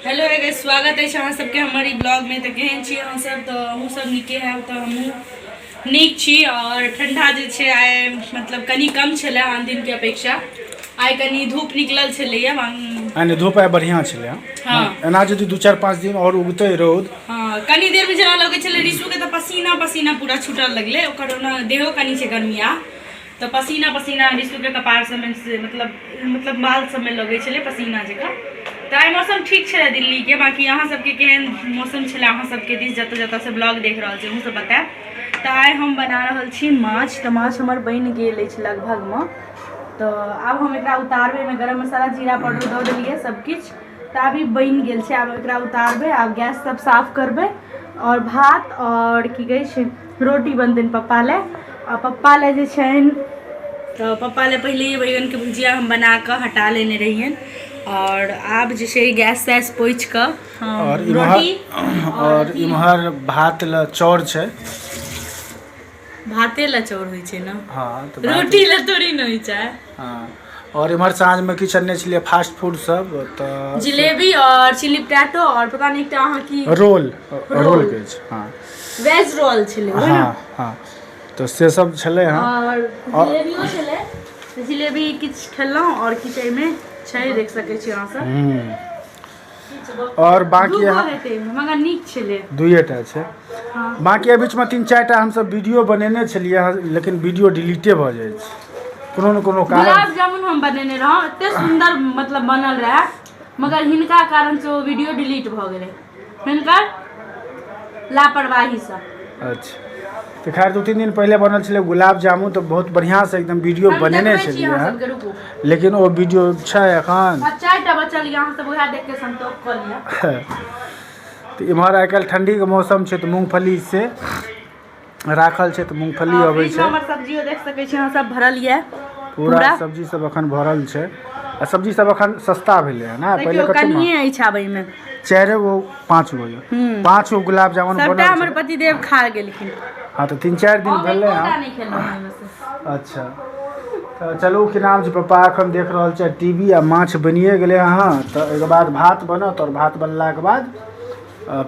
Hello hey guys, स्वागत अछि अहाँ सबके हमर ई ब्लॉग में। तऽ केहन छी अहाँ सब? तऽ अहूँ सब नीके हैब, तऽ हमहूँ नीक छी। आओर ठंडा जे छै आइ मतलब कनि कम छलै आन दिनके अपेक्षा। आइ कनि धूप निकलल छलैया। आइ नहि, धूप आइ बढ़िआँ छलै। हँ। एना यदि 2, 4, 5 दिन आओर उगतै रौद। हँ, कनि देरमे जेना लगै छलै, ऋषुके तऽ पसीना पसीना पूरा छूटल लगलै। ओकर ओना देहो कनि छै गर्मिया, तऽ पसीना पसीना ऋषुके कपार सबमे से मतलब बाल सबमे लगै छलै पसीना जकाँ। तऽ आइ मौसम ठीक छलै दिल्लीके। बाँकी अहाँ सबके केहन मौसम छलै अहाँ सबके दिस, जतऽ जतऽसँ ब्लॉग देख रहल छी, अहूँ सब बतायब। तऽ आइ हम बना रहल छी माछ। तऽ माछ हमर बनि गेल अछि लगभगमे, तऽ आब हम एकरा उतारबै। एहिमे गरम मसाला, जीरा पाउडर दऽ देलियै सबकिछु, तऽ आब ई बनि गेल छै। आब एकरा उतारबै, आब गैस सब साफ करबै आओर भात आओर की कहै छै रोटी बनतनि पप्पा लए। आ पप्पा लए जे छनि, तऽ पप्पा लए पहिले बैगनके भुजिया हम बना कऽ हटा लेने रहियनि। आओर आब जे छै गैस तैस पोछि कऽ आओर इम्हर रोटी आओर इम्हर भात लए चाउर छै। भाते लए चाउर होइ छै ने? हँ, तऽ रोटी लए थोड़ी ने होइ छै। हँ, आओर इम्हर साँझमे किछु अनने छलियै फास्ट फूड सब, तऽ जिलेबी आओर चिली पटाटो आओर पता नहि एकटा अहाँ की रोल, रोल कहै छै, हँ। वेज रोल छलै। हँ हँ, तऽ से सब छलै हँ। आओर जिलेबियो छलै, तऽ जिलेबी किछु खेलहुँ आओर किछु एहिमे छै, देख सकै छी अहाँ सब। आओर बाँकी दूगो अहाँ हेतै, मगर नीक छलै। दुइएटा छै। हँ। बाँकी एहि बीचमे 3, 4 टा हमसब वीडियो बनेने छलियै हँ, लेकिन वीडियो डिलीटे भऽ जाइ छै कोनो ने कोनो कारण। गुलाब जामुन हम बनेने रहौं, एते सुन्दर मतलब बनल रहए, मगर हिनका कारणसँ ओ वीडियो डिलीट भऽ गेलै, हिनकर लापरवाहीसँ। अच्छा, तऽ खैर 2, 3 दिन पहिले बनल छलै गुलाब जामुन, तऽ बहुत बढ़िआँसँ एकदम वीडियो हम बनेने देखबै छी छलियै अहाँ हँ। सबके, रुकू। लेकिन ओ वीडियो छै एखन। आ 4 टा बचल यऽ, अहाँ सब उएह देख के संतोष कऽ लिअ। तऽ इम्हर आइकाल्हि ठण्डीके मौसम छै, तऽ मूँगफली से राखल छै, तऽ मूँगफली अबै फ्रिज में छै। हमर सब्जियो देख सकै छी अहाँ सब, भरल यऽ। पूरा पूरा सब्जी सब एखन भरल छै आ सब्जी सब एखन सस्ता भेलै हँ ने। पहिले देखियौ, कते कनिये अछि आब एहिमे। चारि गो, 5 गो यऽ। 5 गो गुलाब जामुन सबटा बनल हमर छै। पतिदेव खा गेलखिन। हँ, तऽ 3, 4 दिन हम भेलै एकोटा हँ। नहि खेलहुँ एहिमे से। अच्छा, तऽ चलू, की नाम छै, पप्पा एखन देख रहल छै टीवी आ माछ बनिए गेलै हँ। तऽ एहिके बाद भात बनत आओर भात बनलाके बाद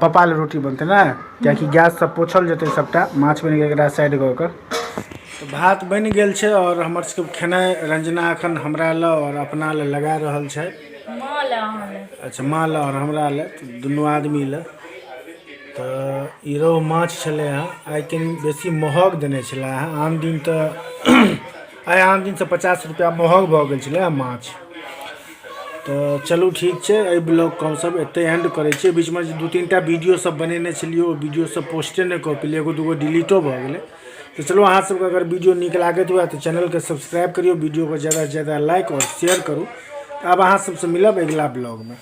पप्पा लए रोटी बनतै ने, किएकि गैस सब पोछल जेतै सबटा। माछ बनि गेल, एकरा साइड कऽ कऽ। तऽ भात बनि गेल छै आओर हमर सबके खेनाइ रंजना एखन हमरा लए आओर अपना लए लगा रहल छै। माँ लए, अहाँ लए। अच्छा, माँ लए आओर हमरा लए, तऽ दुनू आदमी लए। तऽ ई रोहु माछ छलै हँ, आइ कनि बेसी महग देने छलै हँ आन दिन। तऽ आइ आन दिनसँ 50 रुपैआ महग भऽ गेल छलै हँ माछ। तऽ चलू, ठीक छै, एहि ब्लॉगके हमसभ एतहि एंड करै छियै। बीचमे जे 2, 3 टा वीडियो सब बनेने छलियै, ओ वीडियो सब पोस्टे नहि कऽ पेलियै, एगो दूगो डिलीटो भऽ गेलै। तऽ चलू, अहाँ सबके अगर वीडियो नीक लागैत हुए तऽ चैनलके सब्सक्राइब करियौ, वीडियोके ज़्यादासँ ज़्यादा लाइक आओर शेयर करू। आब अहाँ सबसँ मिलब अगिला ब्लॉगमे।